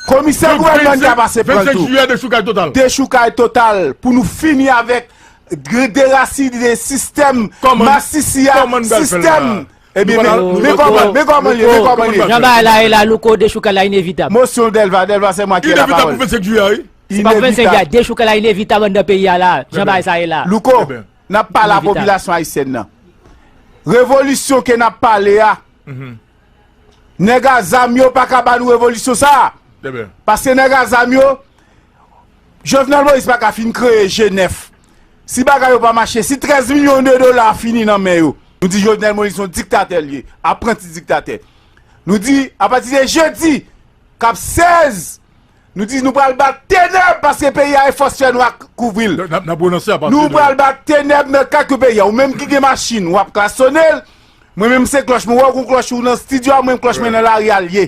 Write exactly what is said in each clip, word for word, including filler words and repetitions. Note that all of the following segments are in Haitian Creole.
Komisè gouvènman n ka pase pran l tou. Vennsèk jiyè, dechoukay total. Dechoukay total pou nou fini avèk de, derasine sistèm masisi a, sistèm. Ebyen, men, men kòman, men kòman l ye, men kòman l ye. Jan bagay la ye la, Louko, dechoukay la inevitab. Mosyon Dèlva, Dèlva, c'est moi qui ai la parole. Inevitab pou vennsèk jiyè, wi. Se pa pou vennsèk jiyè, dechoukay la inevitab anndan peyi a la. Jan bagay sa ye la. Louko, n ap pale a popilasyon ayisyèn nan. Revolisyon ke n ap pale a, nèg a zam yo pa ka ba nou revolisyon sa a. Paske nèg a zam yo, Jovenel Moïse pa ka fin kreye G nèf. Si bagay yo pa mache, si trèz milyon de dola fini nan men yo, nou di Jovenel Moïse se yon diktatè l ye, apranti diktatè. Nou di, apati de jedi, k ap sèz, nou di nou pral bat tenèb paske peyi a e fòs fènwa k kouvri l. N ap, n ap renonse apati de. Nou pral bat tenèb nan kat kwen peyi a. Ou menm ki gen machin, w ap klasone l. Mwen menm se klòch mwen. Ou wè yon klòch ou nan estidyo a, mwen klòch mwen nan lari a l ye.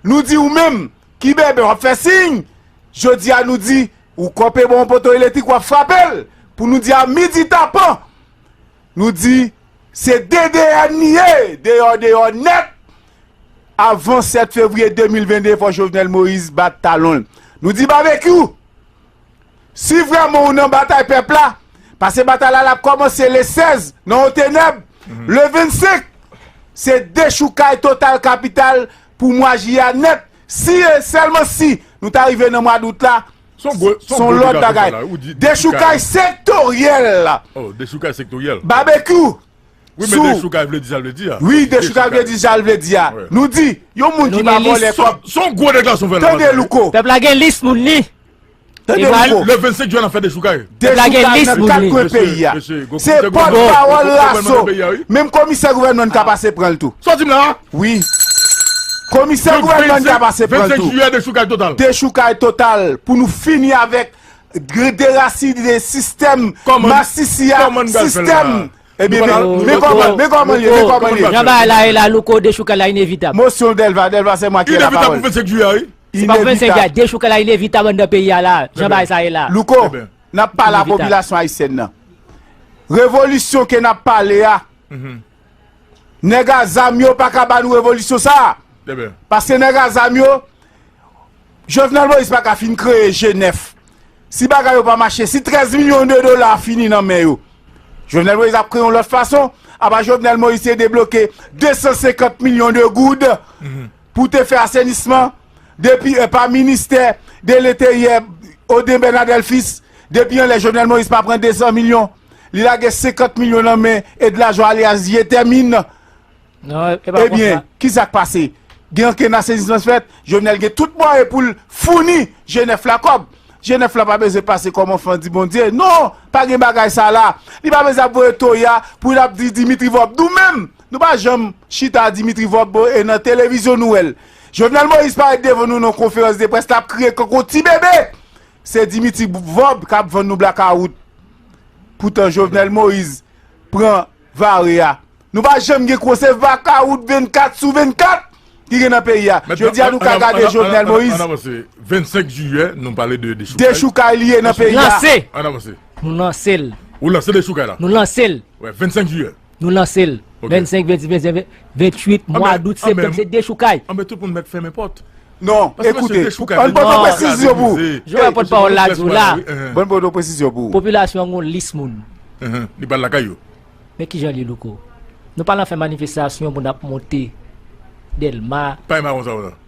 Nou di ou menm ki bebe, w ap fè siy. Jodi a nou di, ou kope bon poto elektrik, w ap frape l. Pou nou di a midi tapan. Nou di, se D D N li ye, deyò, deyò nèt. Avan sèt fevriye de mil venn de, fò Jovenel Moïse bat talon l. Nou di Babekyou, si vrèman ou nan batay pèp la, paske batay la, l ap kòmanse le sèz, nan Otenèb, le vennsenk, se dechoukay total kapital pou mwa jiyè a nèt. Si e sèlman si nou ta rive nan mwa dout la, se yon lòt bagay. Dechoukay sektoryèl. Oh, dechoukay sektoryèl. Babekyou. Wi, men dechoukay vle di sa l vle di a. Wi, dechoukay vle di sa l vle di a. Nou di, yon moun ki pa vòlè kòb. Se yon gwo deklarasyon fè la. Tande, Louko. Pèp la gen lis moun li. Tande, Louko. Le vennsenk jiyè n ap fè dechoukay. Dechoukay nan kat kwen peyi a. Se pòtpawòl Raso. Menm komisè gouvènman n ka pase pran l tou. Sa w di m la a? Wi. Komisè gouvènman n ka pase pran l tou. Vennsèk jiyè, dechoukay total. Dechoukay total pou nou fini avèk de, derasine sistèm masisi a, sistèm. Ebyen, men, men kòman, men kòman l ye, men kòman l ye. Jan bagay la ye la, Louko, dechoukay la inevitab. Mosyon Dèlva, Dèlva, c'est moi qui ai la parole. Inevitab pou vennsèk jiyè, wi. Se pa pou vennsèk jiyè, dechoukay la inevitab anndan peyi a la. Jan bagay sa ye la. Louko, n ap pale a popilasyon ayisyèn nan. Revolisyon ke n ap pale a, nèg a zam yo pa ka ba nou revolisyon sa a. Paske nèg a zam yo, Jovenel Moïse pa ka fin kreye G nèf. Si bagay yo pa mache, si trèz milyon de dola fini nan men yo, Jovenel Moïse ap kreye yon lòt fason. Apa Jovenel Moïse te debloke de san senkant milyon de goud pou te fè asenisman depi, eh, pa ministè de lenteryè, Audrey Bernard Delfis, depi anlè Jovenel Moïse pa pran de san milyon, li lage senkant milyon nan men Edlajo alyas Vye Tèmin. Ebyen, kisa k pase? Gen ankenn asenisman fèt, Jovenel gen tout mwayen pou l founi G nèf la kòb. G nèf la pa bezwen pase kòm anfan di Bondye. Non, pa gen bagay sa la. Li pa bezwen ap voye toya pou l ap di Dimitri Vorbe. Nou menm, nou pa janm chita a Dimitri Vorbe e nan televizyon nou wè l. Jovenel Moïse parèt devan nou nan konferans de près, l ap kriye tankou ti bebe. Se Dimitri Vorbe k ap vann nou blakawout. Poutan Jovenel Moïse pran vare a. Nou pa janm gen kwo, se blakawout vennkat sou vennkat ki gen nan peyi a. Jodi a nou ka gade Jovenel Moïse. Vennsenk jiyè, nou pale de dechoukay. Dechoukay li ye nan peyi a. Lanse. Ann avanse. Nou lanse l. Ou lanse dechoukay la? Nou lanse l. Wi, vennsenk jiyè. Nou lanse l. Vennsenk, vennsis, vennsenk, vennwit, mwa dout, septanm, se dechoukay. Anben tout moun mèt fèmen pòt. Non, ekoute, ann pote yon presizyon pou ou. Jowèl pòtpawòl la di w la. Ban m pote yon presizyon pou ou. Popilasyon an gen yon lis moun. Li pral lakay yo. Men kijan l ye, Louko? Nou pa nan fè manifestasyon pou n ap monte Dèlma,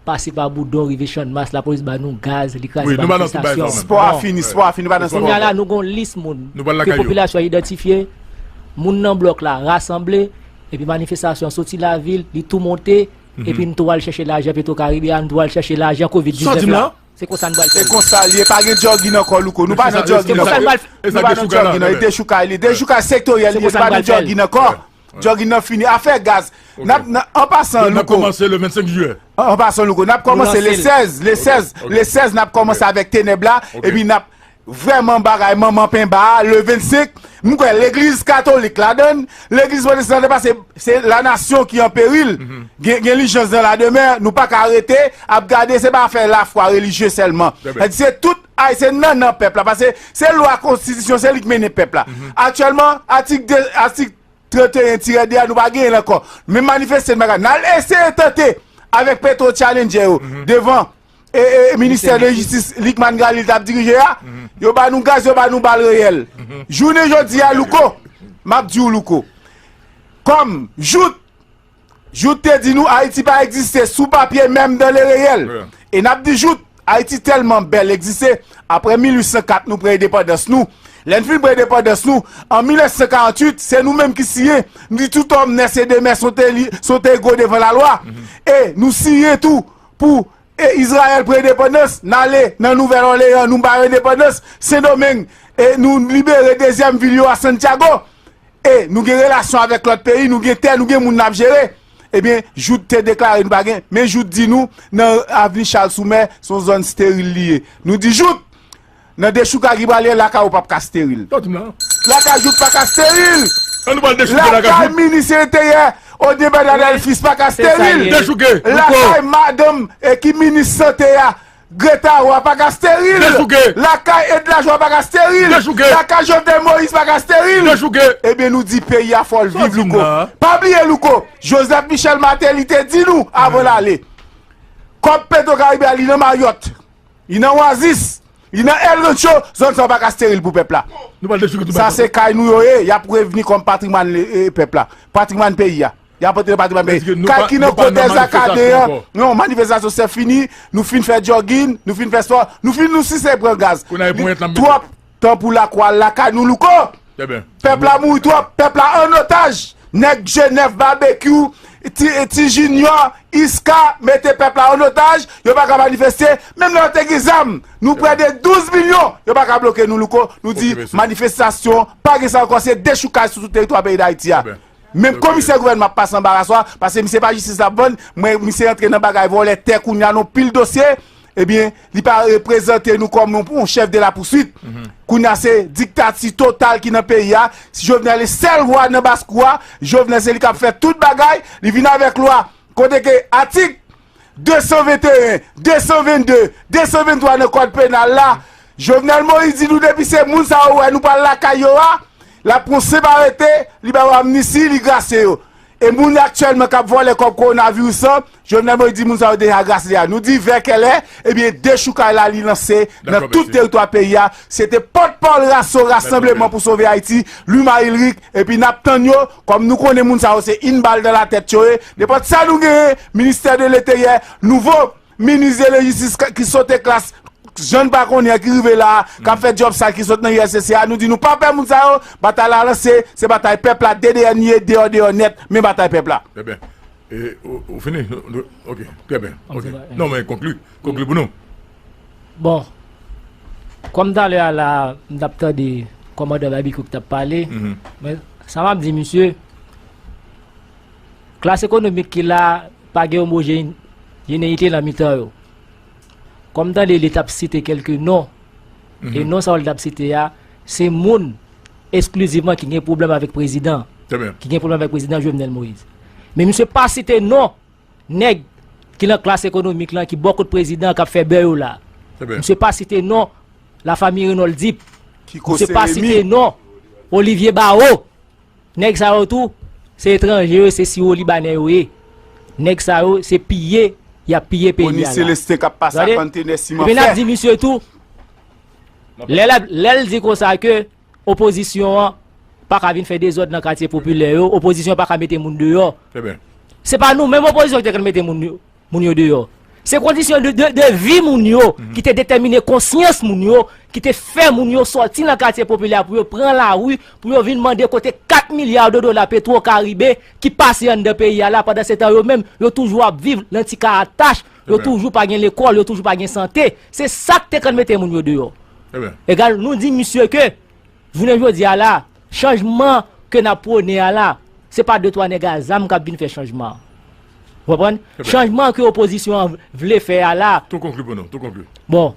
pase pa Boudon, rive Channmas, lapolis ba nou gaz, li kraze manifestasyon. Spò a fini, spò a fini, pa nan spò. Kounye a la, nou gen yon lis moun ke popilasyon an idantifye, moun nan blòk la rasanble, epi manifestasyon soti lavil, li tou monte, epi n tou al chèche lajan Petro Caribe a, n tou al chèche lajan kovid diznèf la. Se konsa n pral fè l. Se konsa l ye, pa gen djògin ankò, Louko. Nou pa nan djògin ankò. Nou pa nan djògin ankò. E dechoukay li. Dechoukay sektoryèl li ye, se pa nan djògin ankò. Djògin nan fini. Afè gaz. N ap, n ap, an pasan, Louko. N ap kòmanse le vennsenk jiyè. An, an pasan, Louko. N ap kòmanse le sèz, le sèz, le sèz, n ap kòmanse avèk tenèb la, epi n ap vrèman bagay manman penba a, le vennsenk, m kwè legliz katolik ladann, legliz pwotestan ladann, paske se lanasyon ki an peril. Gen, gen lijans nan lademen, nou pa ka rete ap gade, se pa afè lafwa relijye sèlman. Se tout Ayisyen nan, nan pèp la, paske se lwa konstitisyon, se li ki mennen pèp la. Aktyèlman, atik de, atik tranteyen tirè de a, nou pa genyen l ankò. Men manifeste, n pa ka, n al eseye tante avèk Petro Challenger yo devan e, e, ministè de jistis Lucmane Galil t ap dirije a, yo ba nou gaz, yo ba nou bal reyèl. Jounen jodi a, Louko, m ap di w, Louko, kòm jout, jout te di nou Ayiti pa egziste sou papye, menm dans le réel. E n ap di jout, Ayiti tèlman bèl egziste, apre mil uit san kat nou pran endepandans nou. Lè n fin pran endepandans nou, an mil nèf san karant uit, se nou menm ki siyen. Nou di tout homme naît et demeure sont éli-, sont égaux devant la loi. E nou siyen tou pou e Izrayèl pran endepandans, n ale nan Nouvèl Òleyan, nou ba yo endepandans, Sendomeng, e nou libere dezyèm vil yo a Santiago. E nou gen relasyon avèk lòt peyi, nou gen tè, nou gen moun n ap jere. Ebyen, jout te deklare nou pa gen, men jout di nou, nan avni Chal Soumè, se yon zòn steril li ye. Nou di jout, nan dechouka ki prale, lakay ou p ap ka steril. Sa w di m la? Lakay jout pa ka steril. An nou pral dechouke lakay jout. Lakay minis enteryè, Odilbè Delfis pa ka steril. Dechouke. Lakay madanm e ki minis sante a, Greta Roy pa ka steril. Dechouke. Lakay Edla Jean pa ka steril. Dechouke. Lakay Jovenel Moïse pa ka steril. Dechouke. Ebyen, nou di peyi a fò l viv, Louko. Pa bliye, Louko, Joseph Michel Martelly te di nou avan l ale, kòb Petro Caribe a, li nan Mayòt, li nan Oasis, li nan El Rancho, zòn sa yo pa ka steril pou pèp la. Nou pral dechouke tout bagay. Sa se kay nou yo ye, y ap revni kòm patrimwàn, e, pèp la. Patrimwàn peyi a. Y ap antre nan patrimwàn peyi. Kay ki nan Kotèz la, Kadè an. Non, manifestasyon se fini. Nou fin fè jogging, nou fin fè spò, nou fin, nou sise pran gaz. Twòp tan pou lakwa lakay nou, Louko. Pèp la mouri twòp, pèp la an otaj. Nèg Jenèf, Babekyou, Ti, Ti Jinyò, Iska, mete pèp la an otaj. Yo pa ka manifeste. Menm lè yo te gen zam, nou prè de douz milyon, yo pa ka bloke nou, Louko. Nou di manifestasyon, pa gen sa ankò, se dechoukaj sou tout teritwa peyi Dayiti a. Menm komisè gouvènman ap pase anba raswa, paske misye pa jistis l ap vann, men misye rantre nan bagay vòlè tè kounye a nan pil dosye, ebyen, li pa reprezante nou kòm yon, yon chèf de la pouswit. Kounye a se diktati total ki nan peyi a. Jovenel se sèl wa nan baskou a. Jovenel se li k ap fè tout bagay. Li vin avèk lwa kote ke atik de san venteyen, de san vennde, de san venntwa nan kòd penal la. Jovenel Moïse di nou depi se moun sa yo wè nou pral lakay yo a, l ap pran senp arete, li ba yo amnisti, li grasye yo. E moun aktyèlman k ap vòlè kòb kowonaviris lan, Jovenel Moïse di moun sa yo deja grasye a. Nou di vè kèlè, ebyen, dechoukay la li lanse nan tout teritwa peyi a. Se te pòtpawòl raso Rasanbleman pou Sove Ayiti, Luma Ulrich, epi n ap tann yo, kòm nou konnen moun sa yo se une balle dans la tête yo ye. Nenpòt sa nou genyen, ministè de lenteryè, nouvo minis de lejistis k-, ki sote klas, jan n pa konnen an ki rive la a, k ap fè djòb sal ki sot nan U S C C a, nou di nou pa pè moun sa yo, batay la lanse, se batay pèp la, D D N ye, deyò, deyò nèt, men batay pèp la. Trè byen. E, ou, ou fini? Nou, nou, ok, trè byen. Ok. Non, men konkli. Konkli pou nou. Bon, kòm talè a la, m t ap tande kòmandan Babekyou ki t ap pale, men sa m ap di misye, klas ekonomik ki la, pa gen omojejineyite nan mitan yo. Kòm tande li t ap site kèlke non, e non sa yo li t ap site a, se moun esklizivman ki gen pwoblèm avèk prezidan, ki gen pwoblèm avèk prezidan Jovenel Moïse. Men misye pa site non nèg ki nan klas ekonomik lan, ki bò kot prezidan, k ap fè bè yo la. Misye pa site non Lafanmi Renold Deep. Misye pa site non Olivier Barrault. Nèg sa yo tou, se etranje yo, se siwo libanè yo ye. Nèg sa yo, se piye y ap piye peyi a la. Selestin k ap pase ak kontenè siman fè. Epi n ap di misye tou, lè l ap, lè l di konsa ke opozisyon an pa ka vin fè dezòd nan katye popilè yo, opozisyon an pa ka mete moun deyò. Se pa nou menm opozisyon ki te konn mete moun yo, moun yo deyò. Se kondisyon de, de, de vi moun yo ki te detèmine konsyans moun yo, ki te fè moun yo sòti nan katye popilè pou yo pran lari, pou yo vin mande kote kat milya de dola Petro Caribe ki pase anndan peyi a la, pandan se tan yo menm, yo toujou ap viv nan ti ka atach, yo toujou pa gen lekòl, yo toujou pa gen sante. Se sa k te konn mete moun yo deyò. Egal, nou di misye ke jounen jodi a la, chanjman ke n ap pwone a la, se pa de twa nèg a zam k ap vin fè chanjman an. Ou konprann? Chanjman ke opozisyon an vle fè a la. Tou konkli pou nou, tou konkli. Bon,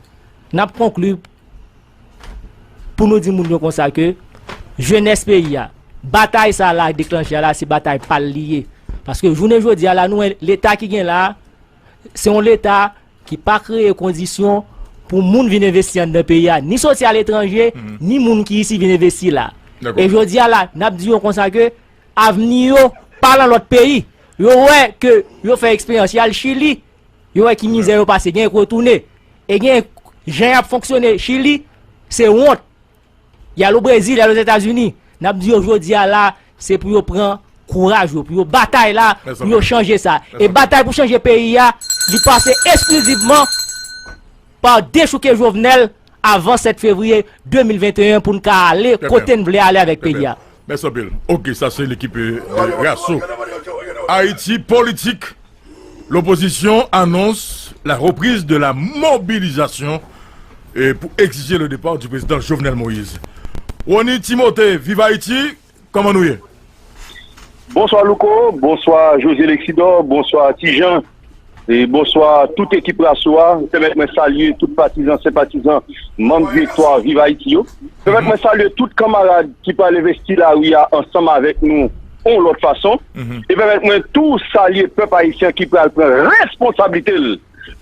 n ap konkli pou nou di moun yo konsa ke jenès peyi a, batay sa la deklanche a la, se batay pa l li ye. Paske jounen jodi a la, nou wè leta ki gen la, se yon leta ki pa kreye kondisyon pou moun vin envesti anndan peyi a, ni soti aletranje, ni moun ki isi vin envesti la. E jodi a la, n ap di yo konsa ke avni yo pa nan lòt peyi. Yo wè ke yo fè eksperyans, y al Chili, yo wè ki mizè yo pase, gen k retounen. E gen jan y ap fonksyone Chili, se wont. Y al o Brezil, y al Ozetazini. N ap di yo jodi a la, se pou yo pran kouraj yo, pou yo batay la, pou yo chanje sa. E batay pou chanje peyi a, li pase eksklizivman pa dechouke Jovenel avan sèt fevriye de mil venteyen pou n ka ale kote n vle ale avèk peyi a. Mèsi anpil. Ok, sa se lekip de Raso. Ayiti Politik. L'opposition annonce la reprise de la mobilisation eh, pour exiger le départ du président Jovenel Moïse. Rony Timothée, vive Haïti, kòman nou ye? Bonswa Louko, bonswa José Lexidor, bonswa Tijan, e bonswa tout ekip Raso a. Pèmèt mwen salye tout patizan, senpatizan, manm Viktwa Viv Ayiti yo. Pèmèt mwen salye tout kanmarad ki pral envesti lari a ansanm avèk nou yon lòt fason. E pèmèt mwen tou salye pèp ayisyen ki pral pran responsablite l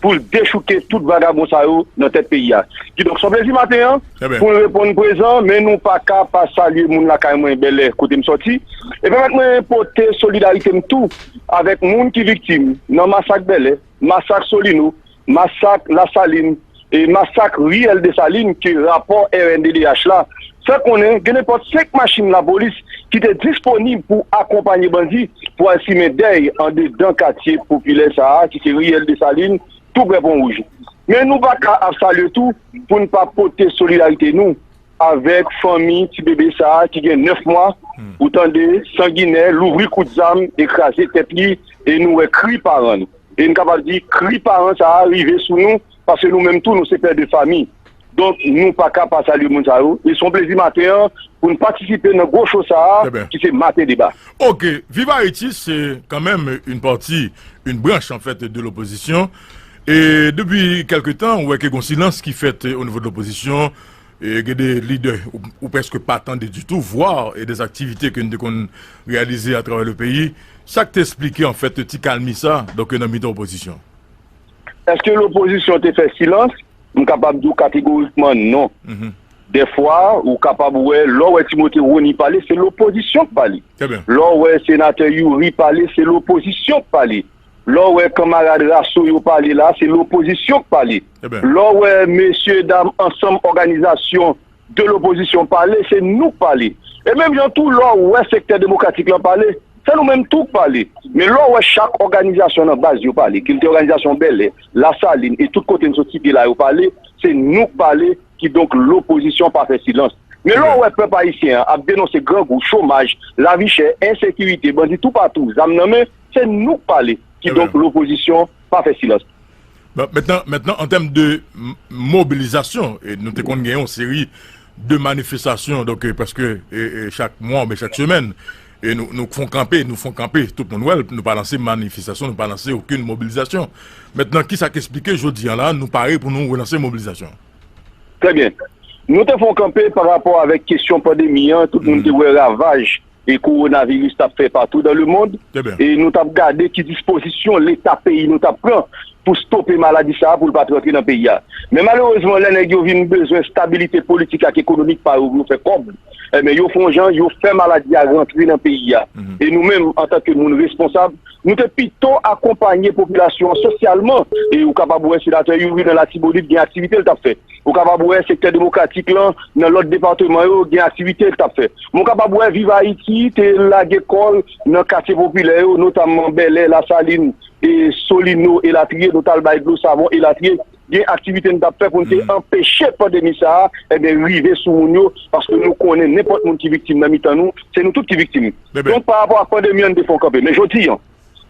pou l dechouke tout vagabon sa yo nan tèt peyi a. Kidonk, se yon plezi maten an pou n reponn prezan, men nou pa ka pa salye moun lakay mwen Bèlè kote m sòti. E pèmèt mwen pote solidarite m tou avèk moun ki viktim nan masak Bèlè, masak Solino, masak Lasalin, e masak Riyèl Desalin ke rapò R N D D H la fè konnen gen nenpòt senk machin lapolis ki te disponib pou akonpanye bandi pou al simen dèy andedan katye popilè sa a ki se Riyèl Desalin, tou prè Pon Wouj. Men nou pa ka ap salye tou pou n pa pote solidarite nou avèk fanmi ti bebe sa a ki gen nèf mwa, ou tande, sanginè, louvri kout zam e kraze tèt li, e nou wè kri paran n. E n kapab di kri paran sa a rive sou nou, paske nou menm tou nou se pè de fami. Donk nou pa ka pa salye moun sa yo. E se yon plezi maten an pou n patisipe nan gwo cho sa a ki se Maten Deba. Ok, Viv Ayiti se kanmenm yon pati, yon branch anfèt de lopozisyon. E depi kèlke tan, ou wè ke gon silans ki fèt o nivo de lopozisyon. E gen de lidè ou, ou prèske pa tande ditou, vwa e de aktivite ke nou te konn reyalize atravè le peyi. Sa k te esplike anfèt ti kalmi sa, donk nan mitan opozisyon? Èske lopozisyon te fè silans? M kapab di w kategorikman non. Dèfwa, ou kapab wè, lè w wè Timote Rony pale, se lopozisyon k pale. Lè w wè senatè Youri pale, se lopozisyon k pale. Lè w wè kanmarad Raso yo pale la, se lopozisyon k pale. Lè w wè mesye dam ansanm òganizasyon de lopozisyon pale, se nou k pale. E menm jan tou, lè w wè sektè demokratik lan pale, se nou menm tou k pale. Men lè w wè chak òganizasyon nan baz yo pale, kilti òganizasyon Bèlè, Lasalin e tout kote n sot site la yo pale, se nou k pale, kidonk lopozisyon pa fè silans. Men lè w wè pèp ayisyen an ap denonse grangou, chomaj, lavi chè, ensekirite, bandi toupatou, zam nan men, se nou k pale, kidonk lopozisyon pa fè silans. Bon, mentnan, mentnan, an tèm de mobilizasyon, e nou te konn gen yon seri de manifestasyon, donk, e, prèske e, e, chak mwa oubyen chak semèn, e nou, nou fon kanpe, nou fon kanpe, tout moun wè l, nou pa lanse manifestasyon, nou pa lanse okenn mobilizasyon. Mentnan, kisa k esplike jodi a la, nou pare pou nou relanse mobilizasyon? Trè byen. Nou te fon kanpe pa rapò avèk kesyon pandemi an, tout moun te wè ravaj e kowonaviris t ap fè patou dan lemond, e nou t ap gade ki dispozisyon Leta peyi nou t ap pran pou stope maladi sa a pou l pa t rantre nan peyi a. Men malerezman, lè nèg yo vin bezwen stabilite politik ak ekonomik pa yo pou yo fè kòb, enben, yo fè yon jan, yo fè maladi a rantre nan peyi a. E nou menm, antanke moun responsab, nou te pito akonpanye popilasyon an sosyalman. E ou kapab wè senatè Youri nan Latibonit gen aktivite l t ap fè. Ou kapab wè sektè demokratik lan nan lòt depatman yo gen aktivite l t ap fè. Men w kapab wè Viv Ayiti te lage kò l nan katye popilè yo, notamman Bèlè, Lasalin, e Solino, elatriye, nou t al bay dlo savon, elatriye. Gen aktivite n t ap fè pou n te anpeche pandemi sa a, enben, rive sou moun yo, paske nou konnen nenpòt moun ki viktim nan mitan nou, se nou tout ki viktim. Donk, pa rapò ak pandemi an, n te fè yon kanpe. Men jodi a,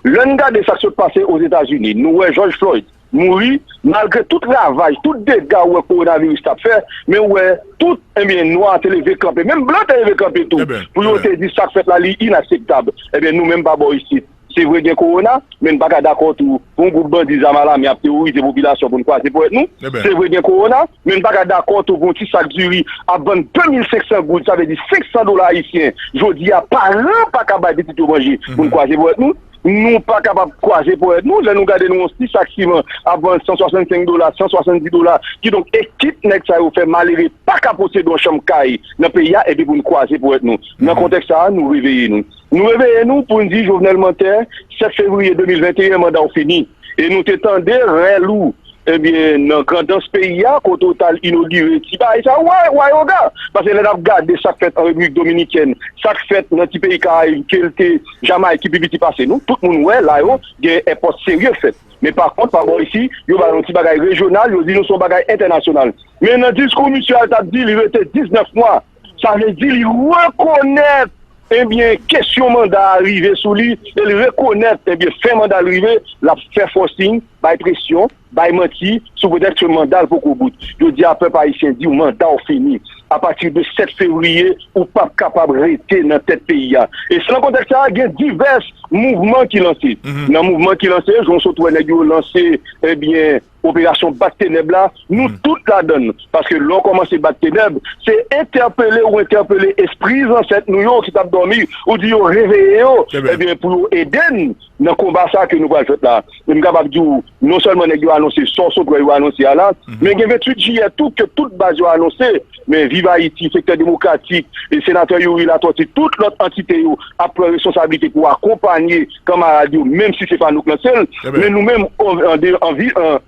lè n gade sa k sot pase Ozetazini, nou wè George Floyd mouri, malgre tout ravaj, tout dega ou wè kowonaviris t ap fè, men ou wè tout, ebyen, nwa te leve kanpe, menm blan te leve kanpe tou, pou yo te di sa k fèt la, li inakseptab. Ebyen, nou menm pa bò isit, se vre gen kowona, men n pa ka dakò tou pou yon gwoup bandi zam alame ap teworize popilasyon pou n kwaze ponyèt nou. Se vre gen kowona, men n pa ka dakò tou pou yon ti sak diri ap vann de mil senk san goud, sa vle di senk san dola ayisyen, jodi a, paran pa ka bay pitit yo manje pou n kwaze ponyèt nou. Nou pa kapab kwaze ponyèt nou. Lè nou gade nou, yon ti sak siman ap vann san swasannsenk dola, san swasanndis dola. Kidonk, ekip nèg sa yo fè malere pa ka posede yon chanm kay nan peyi a, epi pou n kwaze ponyèt nou. Nan kontèks sa a, nou reveye nou. Nou reveye nou pou n di Jovenel Mantè, sèt fevriye de mil venteyen, manda w fini. E nou te tande rèl ou Ebyen, nan Grandans peyi a, kote w t al inogire ti bagay sa, w wè, w wè yo ga. Paske lè n ap gade sa k fèt an Repiblik Dominikèn, sa k fèt nan ti peyi Karayib, ke l te Jamayik ki pi piti pase nou, tout moun wè la yo gen èpòt serye k fèt. Men pa kont, pa bò isi, yo ba nou ti bagay rejyonal, yo di nou se yon bagay entènasyonal. Men nan diskou misye a, l t ap di, li rete diznèf mwa. Sa vle di li rekonèt, ebyen, kesyon manda a rive sou li, e li rekonèt, ebyen, fen manda l rive, l ap fè fòsing, bay presyon, bay manti, sou pretèks ke manda l poko bout. Jodi a, pèp ayisyen di w manda w fini. Apati de sèt fevriye, ou p ap kapab rete nan tèt peyi a. E se nan kontèks sa a, gen divès mouvman ki lanse. Nan mouvman ki lanse, jan w sot wè nèg yo lanse, ebyen, operasyon Bat Tenèb la, nou tout ladann. Paske lè w kòmanse bat tenèb, se entèpele ou entèpele espri zansèt nou yo ki t ap dòmi, ou di yo reveye yo, ebyen, pou yo ede n nan konba sa ke nou pral fèt la. E m kapab di w, non sèlman nèg yo anonse sa w sot wè yo anonse a la, men gen venntuit jiyè tou ke tout baz yo anonse, men Viv Ayiti, Sektè Demokratik, e Senatè Youri Latortue, tout lòt antite yo ap pran responsablite pou akonpanye kanmarad yo, menm si se pa nou k lanse l, men nou menm, an, an, anvi, an,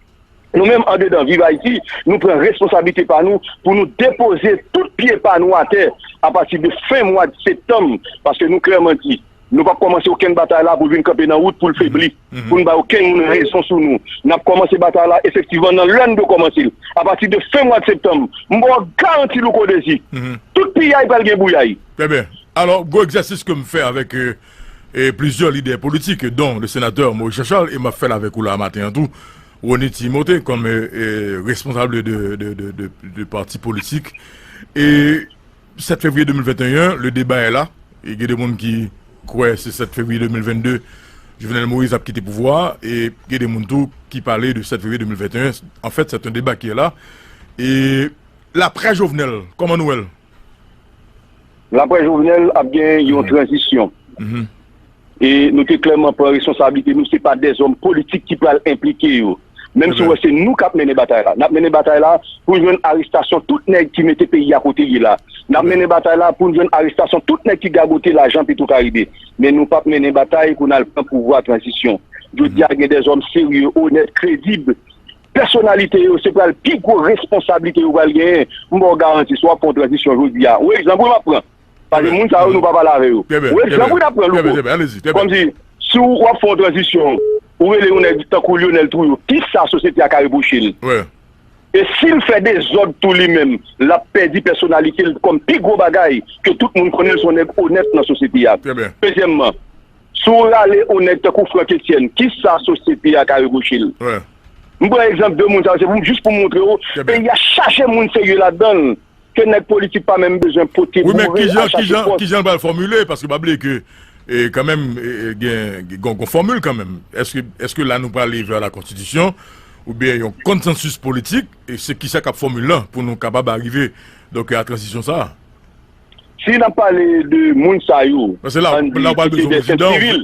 nou menm andedan Viv Ayiti, nou pran responsablite pa nou pou nou depoze tout pye pa nou atè apati de fen mwa septanm, paske nou klèman di, nou p ap kòmanse okenn batay la pou l vin kanpe nan wout, pou l febli, pou n bay okenn moun rezon sou nou. N ap kòmanse batay la efektivman nan lè n dwe kòmanse l. Apati de fen mwa septanm, m ba w garanti Louko Dezi, tout piyay pral gen bouyay. Trè byen. Alò, gwo egzèsis ke m fè avèk, euh, e plizyè lidè politik, dont le sénateur Maurice Jean Charles, e m ap fè l avèk ou la maten an tou, Rony Timothé, kòm, euh, euh, responsable de, de, de, de, de pati politik. E sèt fevriye de mil venteyen, le débat est là. E gen de moun ki kwè se sèt fevriye de mil vennde, Jovenel Moïse ap kite pouvwa a, e gen de moun tou ki pale de sèt fevriye de mil venteyen. An fèt, c'est un débat qui est là. E l aprè Jovenel, kòman nou wè l? L aprè Jovenel ap gen yon tranzisyon. E nou te klèman pran responsablite nou, se pa dèzòm politik ki pral enplike yo. Menm si w wè se nou k ap mennen batay la. N ap mennen batay la pou n jwenn arestasyon tout nèg ki mete peyi a kote l ye la. N ap mennen batay la pou n jwenn arestasyon tout nèg ki gagote lajan Petwokaribe. Men nou p ap mennen batay pou n al pran pouvwa tranzisyon. Jodi a, gen dèzòm serye, onèt, kredib, pèsonalite yo, se pral pi gwo responsablite yo pral genyen. M ba w garanti, si w ap fè yon tranzisyon jodi a. Yon egzanp wi m ap pran. Paske moun sa yo, nou pa pale avè yo. Yon egzanp wi n ap pran, Louko. Kòmsi, si w ap fè yon tranzisyon, ou rele yon nèg tankou Lyonel Trouillot, kisa sosyete a ka repwoche l? E si l fè dezòd tou li menm, l ap pèdi pèsonalite l kòm pi gwo bagay ke tout moun konnen l se yon nèg onèt nan sosyete a. Dezyèmman, si w rale yon nèg tankou Franck Etienne, kisa sosyete a ka repwoche l? M pran egzanp de moun sa yo, se pou, jis pou m montre w, peyi a chaje moun serye ladan l, ke nèg politik pa menm bezwen pote boure a chache pòs. Kijan l pral fòmile? Paske pa bliye ke, e, kanmenm, e, e, gen, gen, gen fòmil kanmenm. Èske, èske la nou prale vè la konstitisyon, oubyen yon konsansis politik, e se kisa k ap fòmil lan pou nou kapab arive, donk, a tranzisyon sa a? Si n ap pale de moun sa yo, ann di, ki se de senp sivil.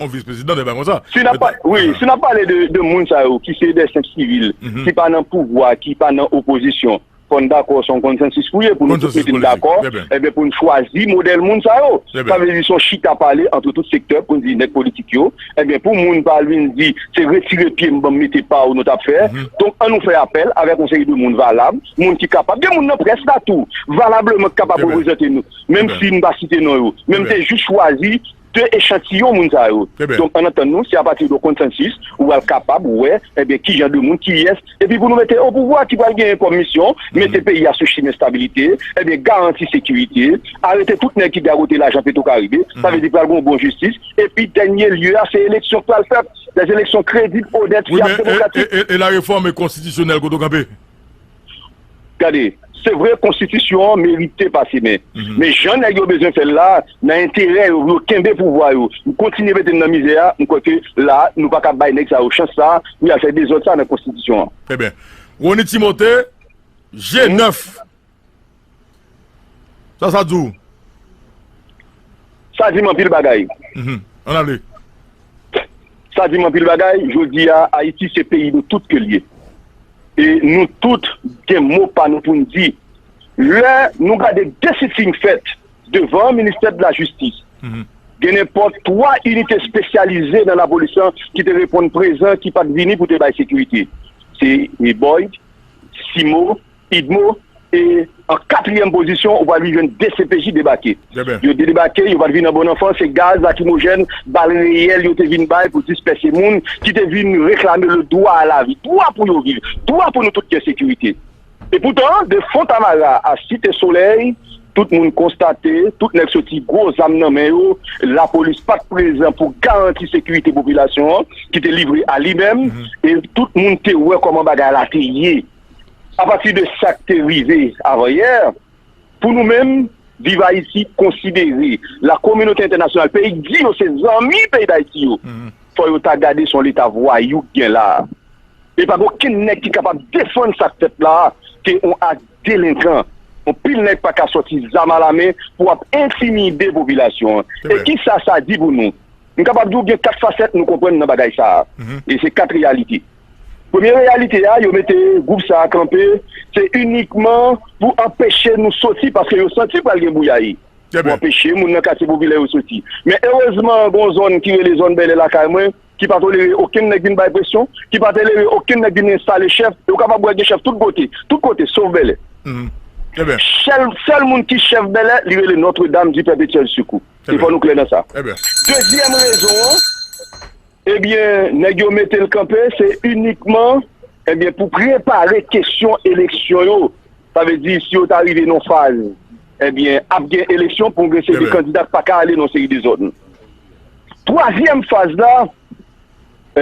Si n ap pa-, wi, si n ap pale de, de moun sa yo ki se de senp sivil, ki pa nan pouvwa, ki pa nan opozisyon, fò n dakò se yon konsansis pou ye, pou nou tout mete n dakò, ebyen, pou n chwazi modèl moun sa yo. Sa vle di se yon chita pale ant tout sektè pou n di nèg politik yo, ebyen, pou moun pa al vin di se retire pye m, ban m mete pa w nou t ap fè. Donk, ann nou fè apèl avèk yon seri de moun valab, moun ki kapab, gen moun nan près la tou, valableman ki kapab reprezante nou, menm si n pa site non yo, men m te jis chwazi de echantiyon moun sa yo. Donk, ann antann nou, se apati de konsansis ou pral kapab wè, ebyen, ki jan de moun, kiyès, epi pou nou mete o pouvwa ki pral genyen kòm misyon, mete peyi a sou chimen stabilite, ebyen, garanti sekirite, arete tout nèg ki gagote lajan Petwokaribe, sa vle di pral gen yon bon jistis, epi dènye lye a, se eleksyon k pral fèt, des élections crédibles, honnêtes, fiables, démocratiques. Wi, men e, e, e, e la réforme constitutionnelle kote w kanpe? Gade, se vre konstitisyon an merite pase men, men jan nèg yo bezwen fè l la, nan enterè yo, pou yo kenbe pouvwa yo, kontinye mete n nan mizè a, m kwè ke la, nou pa ka bay nèg sa yo chans sa, pou y al fè dezòd sa nan konstitisyon an. Trè byen. Rony Timothé, G nèf. Sa, sa di w? Sa di m anpil bagay. Ann ale. Sa di m anpil bagay. Jodi a, Ayiti se peyi nou tout ke l ye. E nou tout gen mo pa nou pou n di. Lè nou gade de siting fèt devan ministè de la jistis, gen nenpòt twa inite espesyalize nan lapolis lan ki te reponn prezan, ki pa t vini pou te bay sekirite. se, e, Boyd, Simo, Idmo, e an katriyèm pozisyon, ou pral vin jwenn D C P J debake. Yo debake, yo pral vin an bon anfan, se gaz, lakrimojèn, bal reyèl yo te vin bay pou dispèse moun ki te vin reklame le droit à la vie, dwa pou yo viv, dwa pou nou tout gen sekirite. E poutan, de Fontamara a Site Solèy, tout moun konstate, tout nèg soti gwo zam nan men yo, lapolis pa t prezan pou garanti sekirite popilasyon an, ki te livre a li menm, e tout moun te wè kòman bagay la te ye. Apati de sa k te rive avanyè, pou nou menm, Viv Ayiti konsidere, lakominote entènasyonal, peyi k di yo se zanmi peyi Dayiti yo, fò yo ta gade se yon leta vwayou k gen la a. E pa gen okenn nèg ki kapab defann sa k fèt la a ke yon ak delenkan. Anpil nèg pa ka sòti zam alamen pou ap entimide popilasyon an. E kisa sa di pou nou? M kapab di w gen kat fasèt nou konprann nan bagay sa a. E se kat reyalite. Premye reyalite a, yo mete gwoup sa a kanpe, se inikman pou anpeche nou soti, paske yo santi pral gen bouyaye. Pou anpeche moun nan katye popilè yo soti. Men erezman, gen yon zòn ki rele zòn Bèlè lakay mwen, ki pa tolere okenn nèg vin bay presyon, ki pa tolere okenn nèg vin enstale chèf, e w kapab wè gen chèf tout kote, tout kote, sof Bèlè. Sèl, sèl moun ki chèf Bèlè, li rele Notre Dame du Perpétuel Secours. E fò nou klè nan sa. Dezyèm rezon an, ebyen, nèg yo mete l kanpe, se inikman, ebyen, pou prepare kesyon eleksyon yo. Sa vle di, si yo ta rive nan faz, ebyen, ap gen eleksyon pou gen seri de kandida k pa ka ale nan seri de zòn. Twazyèm faz la,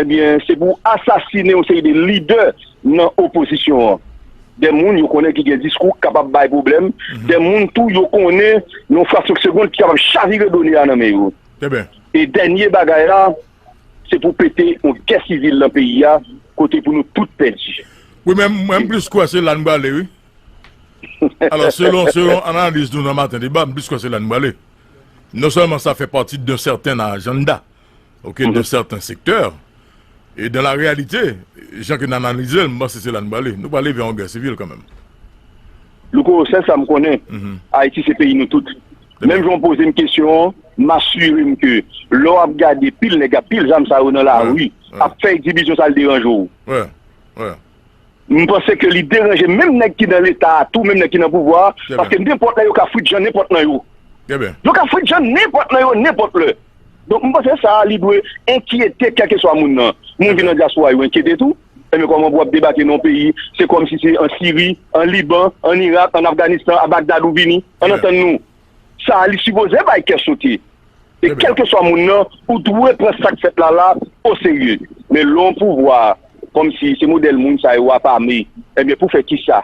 ebyen, se pou asasinen yon seri de lidè nan opozisyon an. De moun yo konnen ki gen diskou k kapab bay pwoblèm, de moun tou yo konnen nan yon fraksyon segonn ki kapab chavire done a nan men yo. E dènye bagay la, se pou pete yon gè sivil nan peyi a, kote pou nou tout pèdi. Wi, men mwen, m plis kwè se la n prale, wi. Alò, selon, selon analiz nou nan Maten Deba, m plis kwè se la n prale. Non sèlman sa fè pati d'un certain agenda, ok, d'un certain secteur, e dans la réalité, jan ke n analize l, m panse se la n prale. Nou prale vè yon gè sivil kanmenm. Louko, sèl sa m konnen, Ayiti se peyi nou tout. Menm jan w poze m kesyon an, m asire m ke lè w ap gade pil nèg ak pil zam sa yo nan lari, ap fè egzibisyon sa l deranje w. M panse ke li deranje menm nèg ki nan Leta a tou, menm nèg ki nan pouvwa a, paske nenpòt lè yo ka fritjan nenpòt nan yo. Yo ka fritjan nenpòt nan yo, nenpòt lè. Donk, m panse sa a, li dwe enkyete kèlkeswa moun nan. Moun ki nan dyaspora yo enkyete tou. Ebyen, kòman pou w ap debake nan yon peyi, se kòmsi se an Siri, an Liban, an Irak, an Afganistan, a Bagdad ou vini, ann antann nou. Sa a, li sipoze bay kè sote. E kèlkeswa moun nan, ou dwe pran sa k fèt la la oserye. Men lè yon pouvwa, kòmsi se modèl moun sa yo ap ame, ebyen pou fè kisa?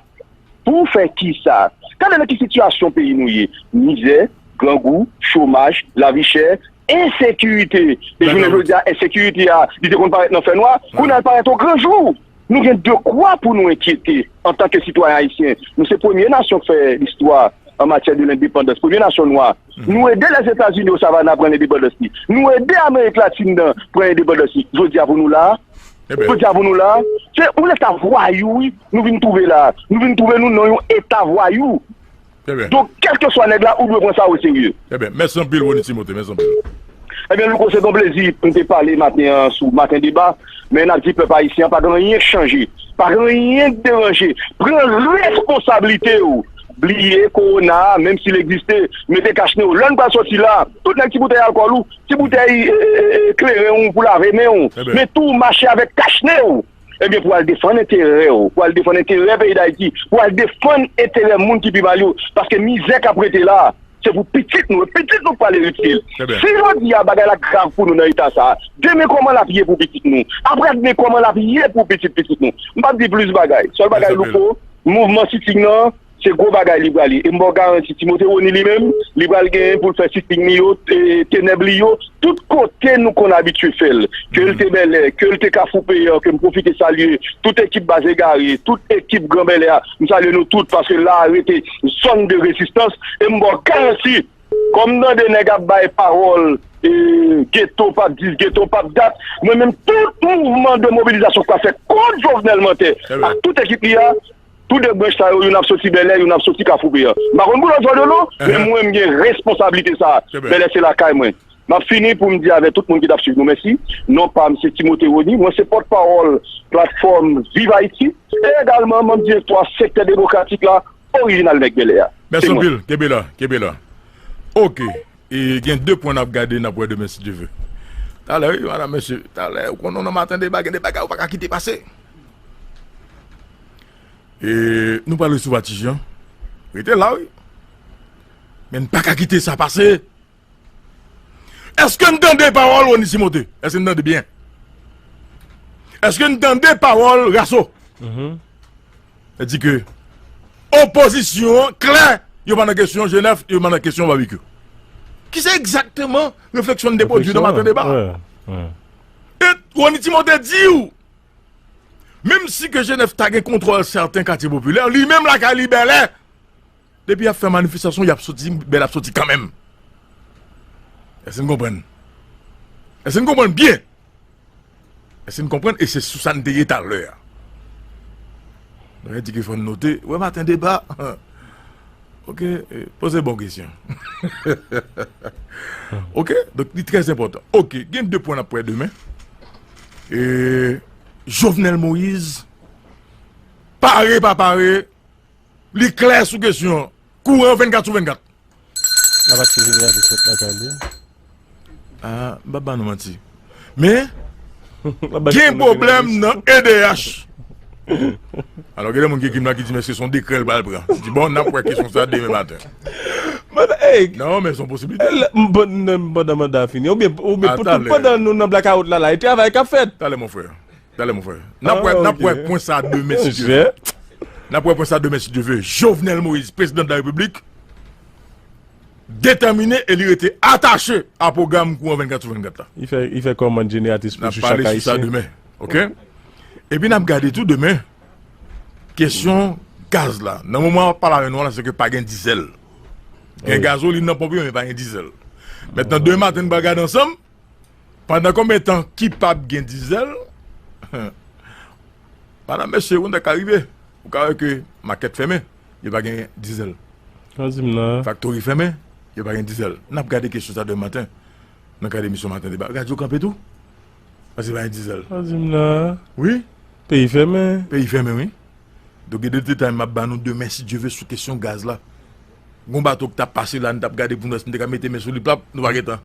Pou fè kisa? Gade nan ki sitiyasyon peyi nou ye. Mizè, grangou, chomaj, lavi chè, ensekirite. E jounen jodi a, ensekirite a, li te konn parèt nan fènwa, kounye a l parèt ogranjou. Nou gen dekwa pou nou enkyete antanke sitwayen ayisyen. Nou se premye nasyon k fè listwa an matyè de lendepandans. Premye nasyon nwa. Nou ede Lèzetazini o Savana pran lendepandans li. Nou ede Amerik Latin nan pran endepandans li. Jodi a pou nou la a, jodi a pou nou la a, se yon leta vwayou, wi, nou vin twouve la a. Nou vin twouve nou nan yon eta vwayou. Donk, kèlkeswa nèg la, ou dwe pran sa o serye. Trè byen. Mèsi anpil, Rony Timothée. Mèsi anpil. Ebyen, Louko, se t on plezi pou n te pale maten an sou Maten Deba. Men n ap di pèp ayisyen an, pa gen anyen k chanje. Pa gen anyen k deranje. Pran responsablite w. Bliye kowona a, menm si l egziste, mete kach ne w. Lè n pral sòti la, tout nèg ti boutèy alkòl ou, ti boutèy, e, e, e, e, kleren w pou lave men w. Men tou mache avèk kach ne w. Ebyen, pou al defann enterè w, pou al defann enterè peyi Dayiti, pou al defann enterè moun ki pi mal yo. Paske mizè k ap rete la, se pou pitit nou, e pitit nou k pral eritye l. Si jodi a bagay la grav pou nou nan eta sa a, demen kòman l ap ye pou pitit nou? Apre demen kòman l ap ye pou pitit pitit nou? M p ap di plis bagay. Sèl bagay, Louko, mouvman siting nan, se gwo bagay li prale. E m ba w garanti, Timote Rony li menm, li pral genyen pou l fè siting li yo, e, tenèb li yo, tout kote nou konn abitye fè l. Ke l te Bèlè, ke l te Kafou Peyan, ke m pwofite salye tout ekip Baz Egare, tout ekip Gran Bèlè a, m salye nou tout, paske la a rete zòn de rezistans, e m ba w garanti, kòm m tande nèg ap bay pawòl, e, geto p ap dis, geto p ap dat, mwen menm tout mouvman de mobilizasyon k pral fèt kont Jovenel Mantè ak tout ekip li a, tou de branch sa yo, youn ap soti Bèlè, youn ap soti Kafou Peyan. M pa konn pou lòt zòn yo non, men mwen m gen responsablite sa a. Bèlè se lakay mwen. M ap fini pou m di avè tout moun ki t ap swiv nou mèsi. Non pa m se Timote Rony, mwen se pòtpawòl platfòm Viv Ayiti e egalman manm direktwa sektè demokratik la orijinal nèg bèlè a. Mèsi anpil, kenbe la, kenbe la. Ok. E gen de pwen n ap gade, n ap wè demen si Dye ve. Talè, wi, madanm, mesye, talè, ou konnen nan maten deba, gen de bagay ou pa ka kite pase. E nou pral resevwa Ti Jan. Rete la, wi. Men n pa ka kite sa pase. Èske n tande pawòl Rony Timote? Èske n tande byen? Èske n tande pawòl Raso? Sa di ke opozisyon an klè, yo pa nan kesyon G nèf, yo pa nan kesyon Babekyou. Ki se egzakteman refleksyon n te pwodui nan maten deba. E Rony Timote di w, menm si ke G nèf ta gen kontwòl sèten katye popilè, li menm lakay li bèlè, depi y ap fè manifestasyon, y ap soti, bèlè ap soti kanmenm. Èske n konprann? Èske n konprann byen? Èske n konprann? E se sou sa n te ye talè a. Nou di ke fò n note. Wè maten deba. Ok, e, poze bon kesyon. Ok, donk li trè enpòtan. Ok, gen de pwen n ap wè demen. E, Jovenel Moïse, pare pa pare, li klè sou kesyon an. Kouran vennkat sou vennkat. Lapatisye jeneral te fèt lakay li. Ah, m p ap ba nou manti. Men, gen pwoblèm nan E D H. Alò, gen de moun ki ekri m la ki di m èske se yon dekrè l pral pran. M di, bon, n ap wè kesyon sa demen maten. Non, men se yon posiblite. Pandan manda a fini. Oubyen, oubyen pandan nou nan blakawout la, la, e travay k ap fèt. Talè, mon frè. Talè, mon frè. N ap wè, n ap wè pwen sa demen, si Dye ve. N ap wè pwen sa demen, si Dye ve. Jovenel Moïse, prezidan de la Repiblik, detèmine e li rete atache a pwogram kouran vennkat sou vennkat la. Li fè, li fè kòmand jeneratris pou chak Ayisyen. N ap pale sou sa demen, ok? Epi n ap gade tou demen, kesyon gaz la. Nan moman w ap pale avè nou an la, se ke pa gen dizèl. Gen gazolin nan ponp yo, men pa gen dizèl. Mentnan, demen maten, n pral gade ansanm, pandan konbyen tan ki p ap gen dizèl? Madanm, mesye, yon nèg ka rive. Ou ka wè ke makèt fèmen, yo pa gen dizèl. Sa w di m la? Faktori fèmen, yo pa gen dizèl. N ap gade kesyon sa demen maten nan kad emisyon Maten Deba. Radyo kanpe tou. Paske pa gen dizèl. Sa w di m la? Wi. Peyi fèmen. Peyi fèmen, wi. Donk, gen de detay m ap ba nou demen, si Dye ve, sou kesyon gaz la. Gon bato k t ap pase la, n t ap gade pou n wè si n te ka mete men sou li, plap, nou pa gentan.